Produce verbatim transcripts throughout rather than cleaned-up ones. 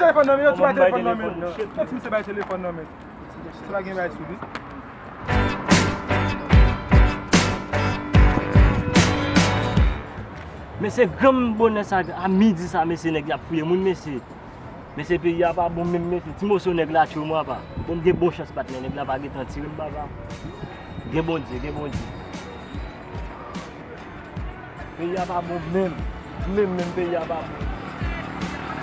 Telefòn nan men, yo ti bay telefòn nan men. Yo ti misye bay telefòn nan men. Se pa gen bay sou li. Mesye, granm bonè sa, a midi sa, mesye, nèg la ap fouye moun, mesye. Mesye, peyi a pa bon menm, mesye. Ti moso nèg la tchwe mwen apa. Bon, m gen bon chans, patnè, nèg la pa gentan tire m, papa. Gen Bondye, gen Bondye. Peyi a pa bon menm. Menm, menm, peyi a pa bon.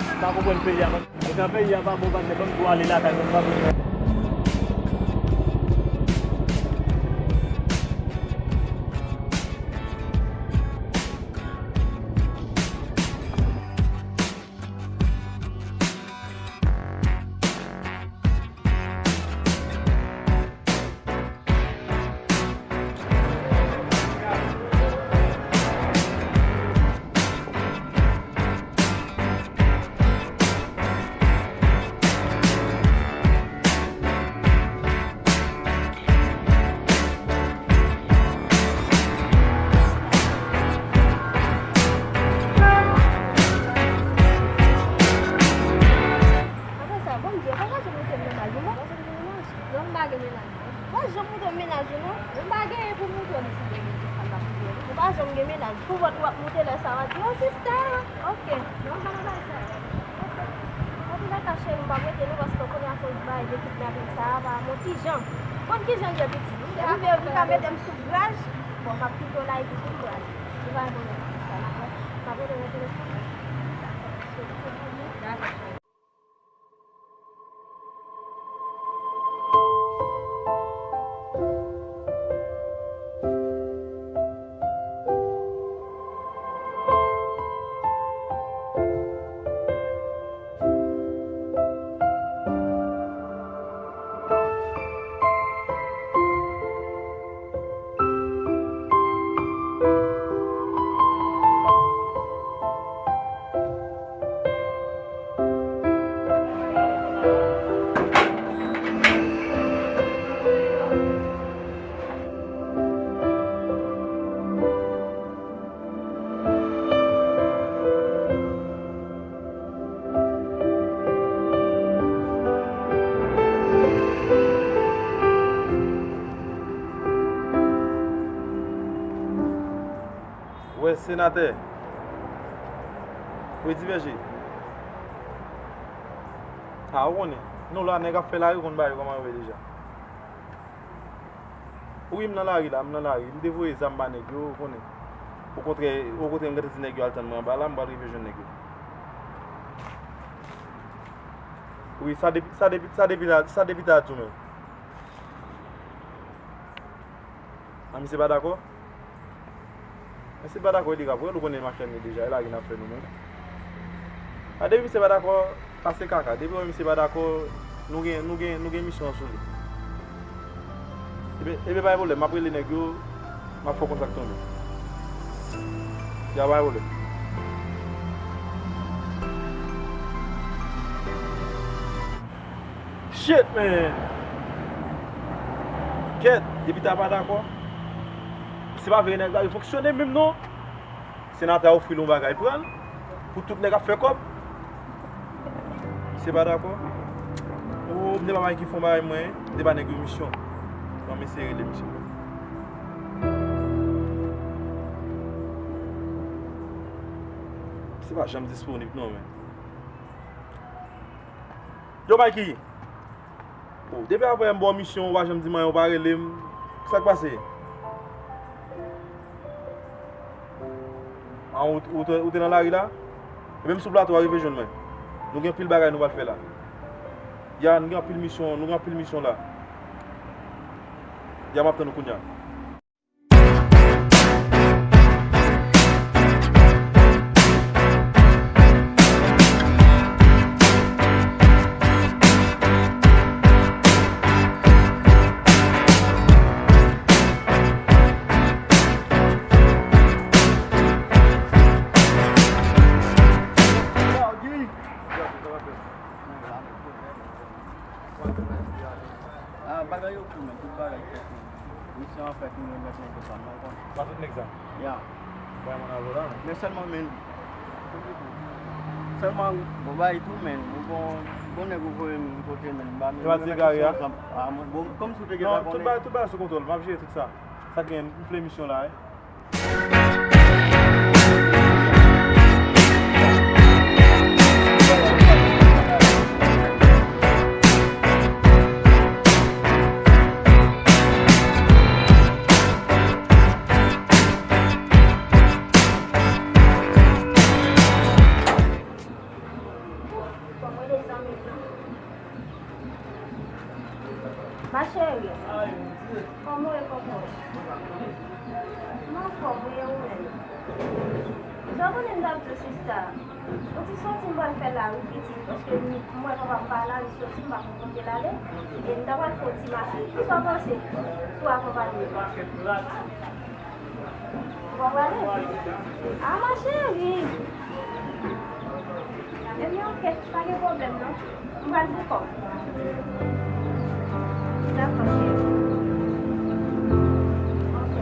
M pa konprann peyi a. Etan peyi a pa bon, patnè, ban m tou ale lakay mwen, m pa bezwen. Apre sa, Bondye, pa ka janm mete m nan mal, non? Non, m pa gen mennaj. Pa janm moutre m mennaj ou non. Ou pa genyen pou moutre m si gen mennaj sa m ap moutre w. Ou pa janm gen mennaj. Pou vòt w ap moute lè sa w a di, "Oh, sista!" Ok. Non, pa nan bagay sa. Antoulèka, cheri, m p ap rete non, paske w konnen akoz bagay de kidnaping sa a, pa yon ti jan. Konn ki jan l ye piti. Li vle vin ka mete m sou graj. Bon, m ap kite w la epi sou graj. Ou pa gen pwoblèm. M ap rete nan telefòn. Dakò, cheri. Wè, senatè. Wi, Ti Bèje. A, ou konnen. Nou la, nèg ap fè lari, ou konn bagay kòman yo ye deja. Wi, m nan lari la, m nan lari. M te voye zam ba nèg yo, ou konnen. Okontrè, okontrè, m gentan di nèg yo al tann mwen anba la, m pral rive jwenn nèg yo. Wi, sa depi, sa depi, sa depi la, sa depi ta di w menm. A, misye pa dakò? Misye pa dakò, li ka pou el, ou konnen m ak Kène deja, e lari n ap fè nou menm. A, depi misye pa dakò, pase kaka. Depi w wè misye pa dakò, nou gen, nou gen, nou gen misyon an sou li. Ebyen, ebyen, pa gen pwoblèm, m ap rele nèg yo, m ap fè w kontak tonbe. Ya, pa gen pwoblèm. Shit, man! Kèt, depi ta pa dakò. Se pa vre nèg la, yo fonksyone menm non. Senatè a ofri l yon bagay, pran l. Pou tout nèg ap fè kòb. Se pa dakò. O, m te pa bay ki fon bagay mwen, m te ba nèg yo misyon. Bon, m eseye rele misye. Se pa janm disponib non, men. Yo, Mikey! O, depi apre m ba w misyon, ou pa janm di m anyen, ou pa rele m. Sa k pase? A, ou, ou te, ou te nan lari la? Ebyen, m sou plato a, rive jwenn mwen. Nou gen anpil bagay nou pral fè la. Ya, nou gen anpil misyon, nou gen anpil misyon la. Ya, m ap tann ou kounye a. Ah, bagay yo kou, men, tout bagay fèt, men. Misyon an fèt, nou remèt nèg yo zam nan, ou konn. Ba tout nèg zam? Ya. Bay mwen avè w la, non? Men sèlman, men, Sèlman, bon, bay tou, men, ou bon, bon nèg ou voye m kote, men, m pa menm. E pa ti egare a? Ah, mwen, bon, kòmsi w te gentan konnen. Non, tout bagay, tout bagay sou kontwòl, m ap jere tout sa. Sa k gen, m fè misyon la, wi. Ma chérie, kòman w ye, kòkò? M anfòm wi, e ou menm? Jan w konnen m t ap di w, sista, yon ti sòti m pral fè la wi, pitit, paske m, m wè papa m pa la, li sòti, m pa konn kote l ale, e m ta pral fè yon ti mache. Kisa w panse? Si w akonpanye m. Ou pa prale? Ah, ma chérie. Ebyen, ok, pa gen pwoblèm, non. M pral pou kò m. Dakò, cheri. Ok.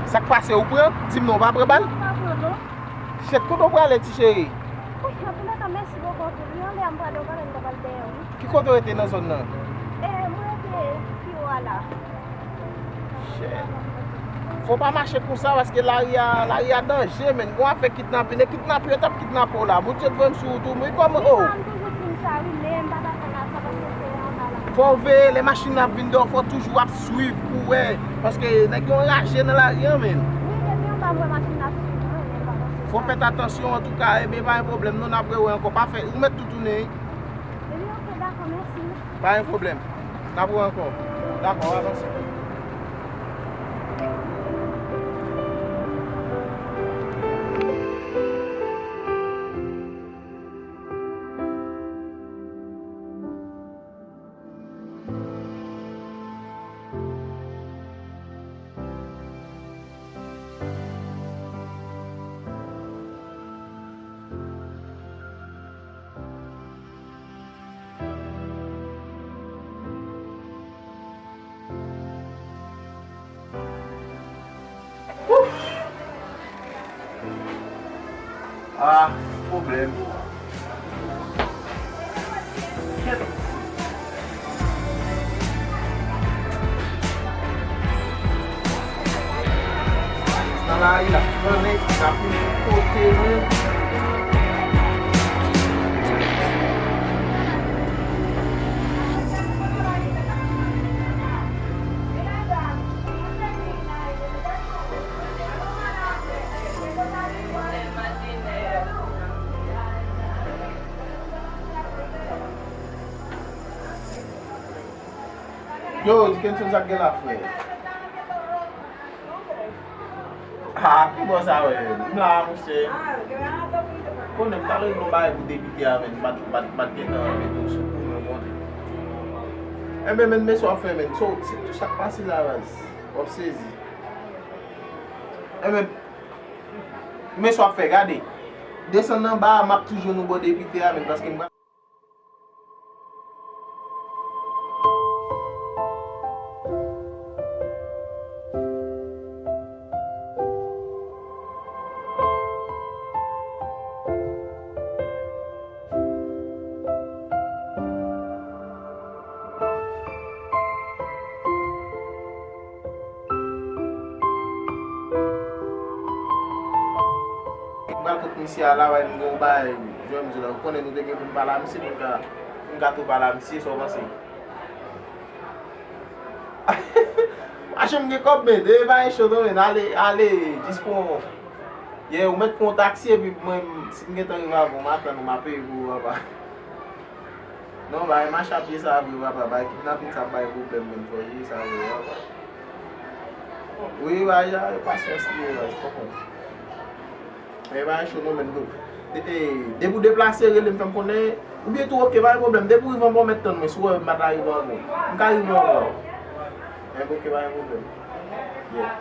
Sa k pase, ou pran? Di m non, ou pa pran bal? Non, m pa pran non. Shit, kote w prale, ti cheri? Wi, antoulèka, mèsi bokou anpil wi. Anlè a m prale, ou pa wè m t ap al dèyè w wi. Ki kote w rete nan zòn nan? E, mwen rete pi wo a la. Shit. Fò w pa mache konsa, paske lari a, lari a danje, menn. Gon afè kidnapin, e kidnapè yo t ap kidnape w la. Bondye t voye m sou wout ou, wi, kòman, oh. Wi, m toujou di m sa, wi, men m pa t ap fè sa, paske se anba la. Fò w veye, lè machin nan ap vin dèyè w, fò w toujou ap swiv pou w wè, paske nèg yo anraje nan lari a, menn. Wi, depi anba m wè machin ap swiv mwen, men m pa panse sa. Fò w fè atansyon, antouka, ebyen, pa gen pwoblèm, non, n ap rewè ankò. Pa fè, ou mèt tou tounen, wi. Ebyen, ok, dakò, mèsi. Pa gen pwoblèm. N ap wè ankò. Dakò, avanse. Ouf! Ah, pwoblèm. Kèt. Nan lari la, flannen, n ap vin kote nou. Yo, Dickenson, sa k gen la, frè? Ah, ki bò sa, wè? M la, monchè. Konnen m t al regle yon bagay pou depite a, menn. M pa t, m pa t, m pa t gentan mete w sou kou, men bon. Enben, menn, men sa w ap fè, menn. So, se tout sa k pase la, baz. W ap sezi. Enben, men sa w ap fè, gade. Desann anba a, m ap tou jwenn ou bò depite a, menn, paske m pa. Misye a la, bay m gon bagay, jan m di la, ou konnen nou te gen pou n pale a misye, pou n ka, pou n ka tou pale a misye, sa w panse? Pa janm gen kòb, men, de bagay cho non, men, ale, ale, jis pran, yeah, ou mèt pran yon taksi, epi mwen, si m gentan rive avan, m a tann ou, m a peye pou ou, papa. Non, bay mache a pye sa vre, papa, bay kidnapin sa bay pwoblèm, men, fò jere sa vre, papa. Wi, bay, bay, pasyans li ye, bay, ou konprann. Men pa cho non, men, bro. E, e, depi w deplase, rele m, fè m konnen. Oubyen tou, oke, pa gen pwoblèm. Depi w rive anba, w mèt tann mwen. Si w wè m pa ta rive anvan, m ka rive anvan. Men, oke, pa gen pwoblèm. Yeah.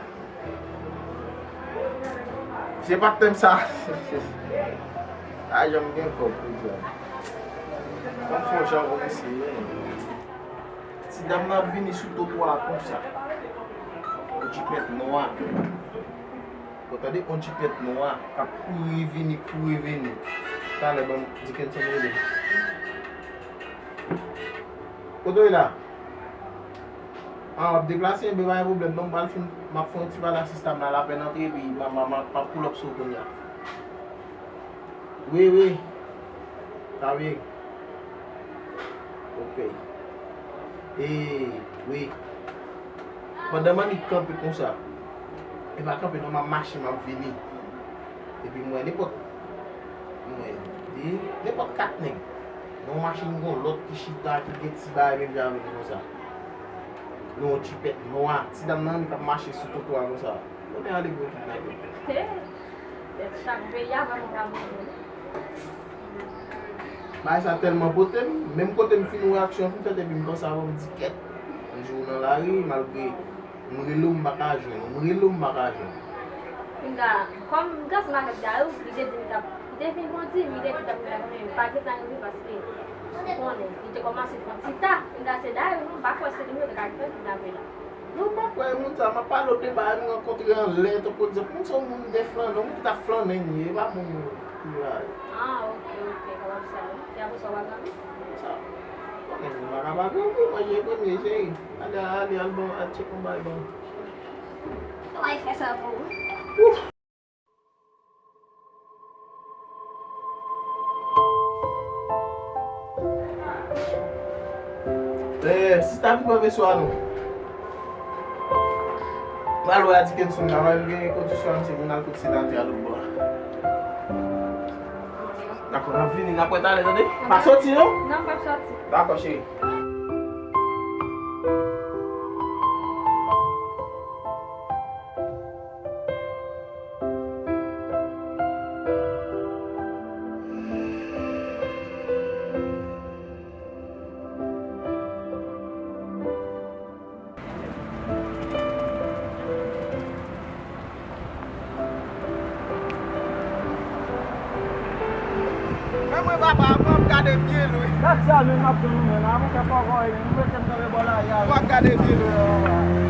Se pa t tèm sa. A, janm gen kòb, pou di a. Fò m fè yon jan pou mesye, yeah. Ti dam nan ap vini sou twotwa a konsa. Yon jipèt nwa. Ou tande yon jipèt nwa k ap kouri vini, kouri vini. Talè ban m Dickenson rele. Kote w ye la? A, w ap deplase, enben pa gen pwoblèm non, m pral fin, m ap fè yon ti pale a sista m la, l apèn antre, epi m a, m a, m a, m ap pull up sou ou kounye a. Wi, wi. Sa vle. Ok. E, wi. Pandan m annik kanpe konsa. E pa kanpe non, m ap mache, m ap vini. Epi m wè nenpòt, m wè de, nenpòt kat nèg. Nan yon machin gon lòt ki chita, ki gen ti bagay menm jan avè m konsa. Nan yon jipèt nwa. Ti dam nan annik ap mache sou twotwa a konsa. Konnen ale gwo kidnape. Tèt chak peyi a vrèman ka boule. Bagay sa tèlman pote m, menm kote m fin wè aksyon an fin fèt epi m panse avan m di kèt. Yon jou nan lari, malgre m rele w m pa ka jwenn ou, m rele w m pa ka jwenn ou. Pinga, kòm m te ansanm avèk Dayou, li te di m t ap, li te fin kondi, li te di l t ap vin avè m, men pa gentan rive paske ou konnen, li te kòmanse fè yon ti ta. Pinga se Dayou, non, m pa kwè se li menm yo te ka fè kidnape la. Non, m pa kwè moun sa, m ap pale w de bagay m rankontre anlè, tankou egzanp, moun sa yon moun de flannen, yon moun ki t ap flannen li ye, e pa moun ki la. Ah, ok, ok, kapab sa, wi. E apre sa, w al nan men? Sa. Konnen moun pa ka pa gen anvi, manje premye, cheri. Ale, ale, al bon, al tcheke yon bagay bon. Mwen fè sa pou ou. Ouf! Eh, sista, vin pran veso a non. M al wè a Dickenson la, m gen kondisyon an, se pou n al kot sedatè a lòt bò a. Dakò, n ap vini, n ap wè talè, tande? Pa soti non? Non, m p ap soti. Dakò, cheri. Men mwen papa, mwen ap gade byen lwen. Gad sa menm m ap tann ou menm, a mwen fè fò kò e, nou mete m kanpe bò lari a. Mwen ap gade byen lwen,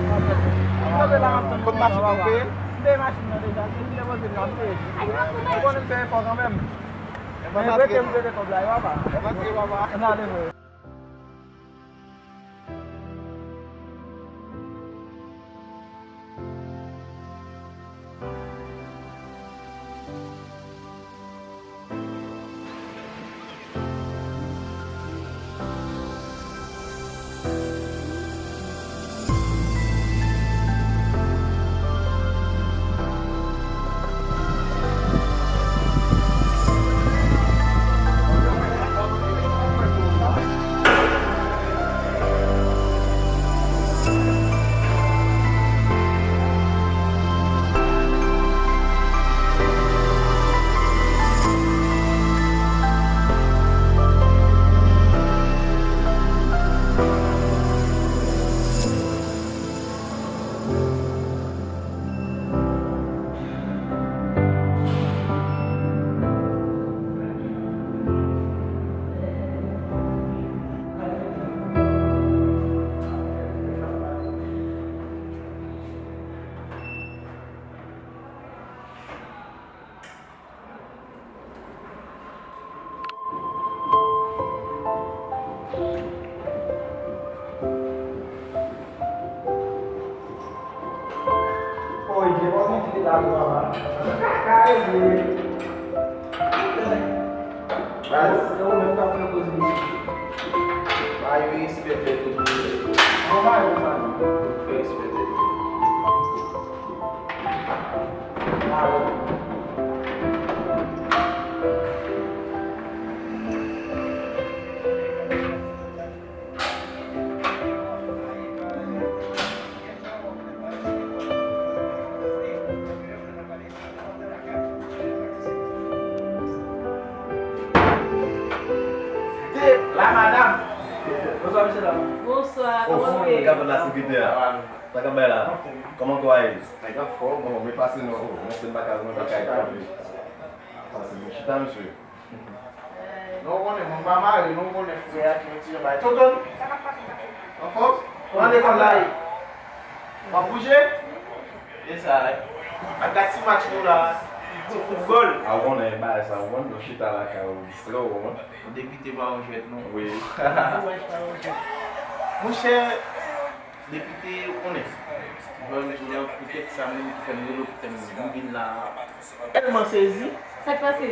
papa. M kanpe la, m ap tann ou menm, papa. Kot machin nan peye? M peye machin nan deja, se li depoze m nan, m peye. Ou konnen m fè efò kanmenm. Men prete m, prete kòb la, wi, papa. Ann ale, frè. Oye, vamos a quitar la ropa. Calle. Guys, se ou menm k ap fè koze isit. Ba yo respè tèt yo tou. Bon, ba yo sa. Fè respè tèt yo. Ba yo. La madam. Bonswa, mesye dam. Bonswa, kòman nou ye? Gade la sekirite a. Sa k ap bay la? Kòman kò a ye? Nèg la fò, bon, mwen pase non. Mwen se baka, mwen pa ka kanpe. Pase, mwen chita, mesye. Nou konnen, mwen pa mare, nou konnen frè a ki yon ti jan bay. Tonton! Anfòm? Kòman lekòl la ye? W ap bouje? E sa, wi. A gad ti match nou la. Ti foutbòl. A w konnen bagay sa, w konn, nou chita lakay ou, distrè w, w konn. Depite pa yon jwèt, non. Wi. Monchè, depite, ou konnen. Jwenn jounen, poutèt sa menm ki fè m rele w, poutèt m vin la. Tèlman sezi. Sa k pase?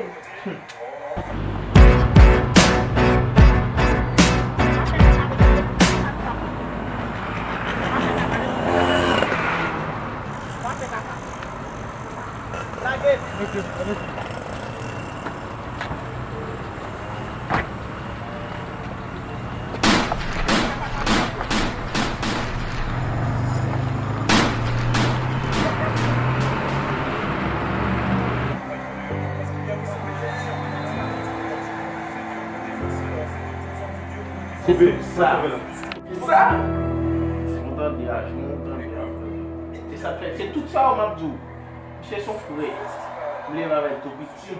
Se pou sa. Sa? Si w tande a, si w tande a, frè. Se sa k fè, se tout sa yo m ap di w. Misye se yon frè. M leve avè l tou piti.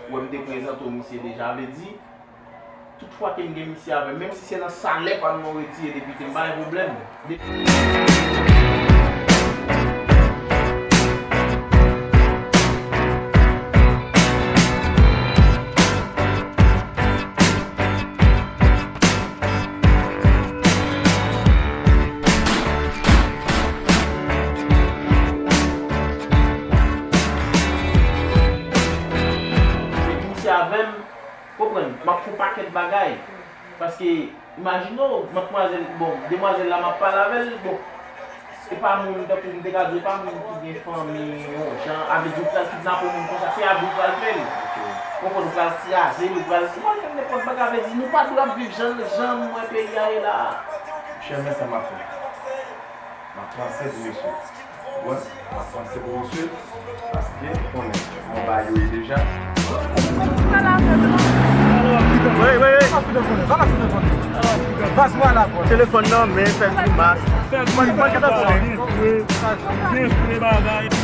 Ou wè m te prezante w misye deja, vle di, tout fwa ke m gen misye avè m, menm si se nan salè pa m nan w retire depite, m pa gen pwoblèm. De- Misye avè m, konprann, m ap fè yon pakèt bagay. Paske, imajine w, madmwazèl, bon, demwazèl la, m ap pale avè l, bon, e pa moun, tankou m te ka di w, e pa moun ki gen fanmi, yon jan, a vle di, ou pral kidnape yon moun konsa, se abri ou pral fè l. Ou konprann, ou pral kraze l, ou pral, ou pral fè nenpòt bagay, vle di, nou pa dwe ap viv jan, jan m wè peyi a ye la a. Chè, men sa m ap fè. M ap panse pou misye. Bon, m ap panse pou misye. Paske, ou konnen, m anba yo ye deja. Wi, wi, wi. Telefòn nan men, fè grimas. Mwen, mwen, gen fre, gen fre bagay, epi,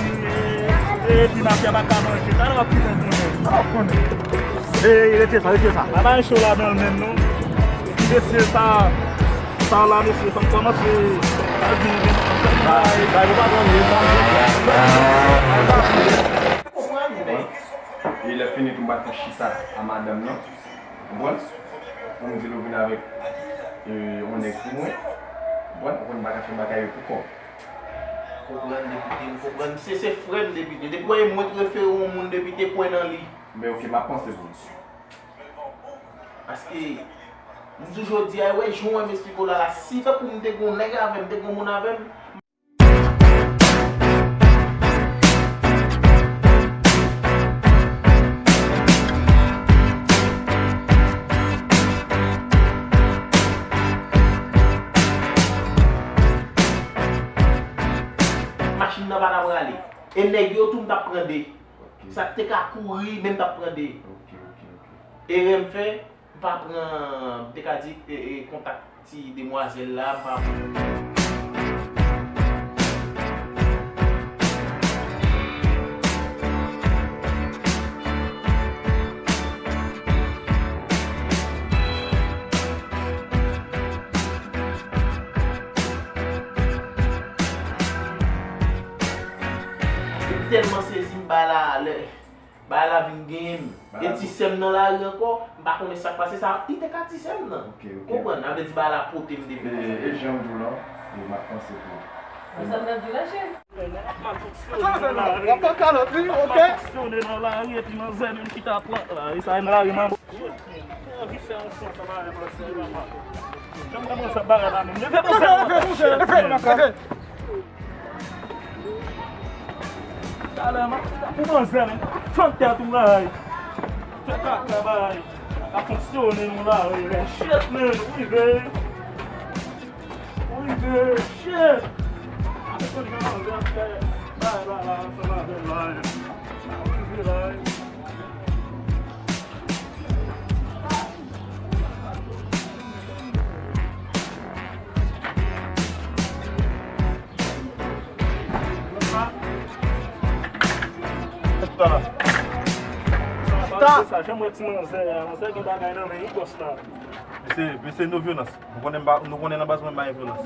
epi mafya pa ka manje. Talè w ap foutan konnen. Ey, retire sa, retire sa. Pa bay cho ladan l menm, non. Mesye, sa, sa la, mesye, fò m kòmanse al di nou, men, bay, bay, nou pa konn, men, sa. Konprann, men. E lè fini tou, m pral fè chita a madanm nan. Konprann? Pou m di l ou vin avèk, e, yon nèg pou mwen. Konprann? Ou konn m pa ka fè bagay yo pou kòb. Konprann, depite, m konprann. Se, se frè m, depite. Depi w wè mwen t refere yon moun, depite, kwè nan li. Men oke, m ap panse pou ou. Paske, m di w jodi a, wè, jan w wè m esplike w la, la, si tankou m te gen yon nèg avè m, m te gen yon moun avè m, machin nan pa ta prale. E nèg yo tou, m t ap pran de. Ok. Sa k te ka kouri, men m t ap pran de. Ok, ok, ok. Erè m fè, m pa pran, m te ka di, e, e, kontak ti demwazèl la, m pa pran. M tèlman sezi, m ba la lè. Bagay la vin genyen m. E ti sè m nan lari ankò, m pa konnen sa k pase, sa li te ka ti sè m nan. Ok, ok. Konprann? Sa vle di bagay la pote m depi konsa. E, e jan m di w lan, e m ap panse pou ou. Sa m nan di la, cheri. W ap fè kalòt, wi, ok? Fonksyone nan lari, epi manzè menm ki ta pran la, e sa nan lari manbo. Shit, man. Mwen anvi fè yon fwa sa bagay la, se pa mal. Jan m kòmanse ap bagay la, menm. Leve, leve, leve, leve, leve, leve. Talè, man, pou manzè, men. Fanm tèt ou, bagay. Fè kaka, bagay. Ka fonksyone, nou la, wi, men. Shit, man, rive. Rive, shit. Ase konn jan manzè ap fè bagay la, la, ansanm avè l la, men. Rive la, men. Sa, janm wè ti manzè a, manzè gen bagay nan men wi, bòs la. Mesye, mesye, no vyolans. Nou konnen m pa, nou konnen nan baz mwen, m pa gen vyolans.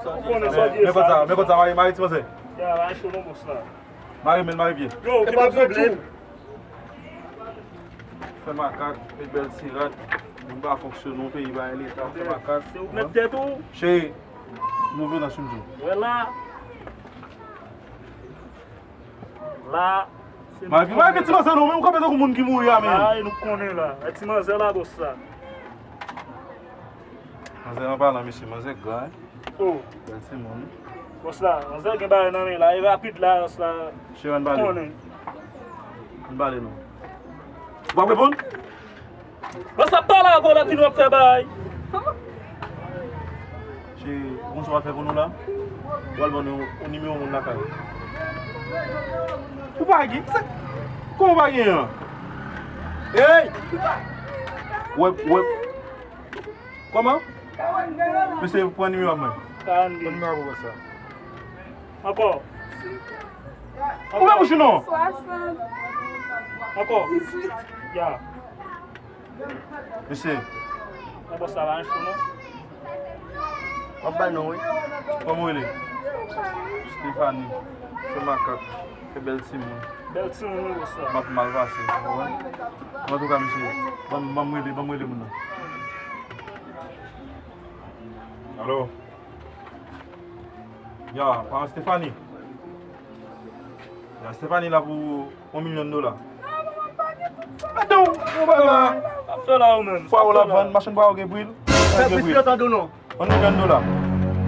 Ou konnen sa, men, men kote sa, men kote sa, mare, mare ti manzè. Ya, mare cho non, bòs la. Mare men, mare pye. Yo, ki pa pwoblèm. Fè makak, e bèl ti rad, nou pa fonksyone, yon peyi pa gen leta, fè makak. Se ou k mèt tèt ou. Cheri, nou vle nan chim di w. Wè la. La. Mare pye, mare pye ti manzè non, menm kanpe tankou moun ki mouri a, men. Ay, nou konnen la. E ti manzè la, bòs la. Manzè an palan, mesye, manzè gra, wi. Oh. Bèl timoun. Bòs la, manzè gen bagay nan men la, e rapid la, bòs la. Cheri, ann pale. Konnen. Ann pale non. Ou p ap reponn? Bòs la pale avè w, l ap vin w ap fè bagay. Cheri, ou konn sa w al fè pou nou la? W al ban nou yon nimewo moun lakay. Ou pa gen, sa, kòman ou pa gen an? Hey! Wè, wè. Kòman? Mesye, pran nimewo a mwen. Karannde. Pran nimewo a pou sa. Ankò. Ou pa bouche non. Swasant. Ankò. Dizuit. Ya. Mesye. Nan bòs la pa ancho non. W ap bay non, wi. Kòman w rele? Stephanie. Stephanie. Fè makak. Fè bèl timoun. Bèl timoun, wi, bòs la. M ap mal pase, ou konprann? Antouka, mesye, ban m, ban m rele, ban m rele moun nan. Alo? Ya, paran Stephanie. Ya, Stephanie la pou yon milyon dola. Adan w, yon bagay la. Sa fè la ou menm. Fwa ou la vann, machann bwa ou gen bril. Fè gen bril. Yon milyon dola.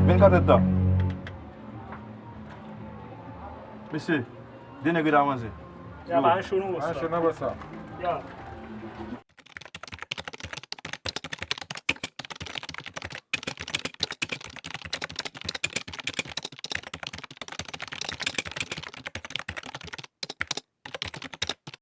Vennkat èdtan. Mesye, de nèg rete a manzè. Ya, pa ancho non, bòs la. Pa ancho non, bòs la. Ya.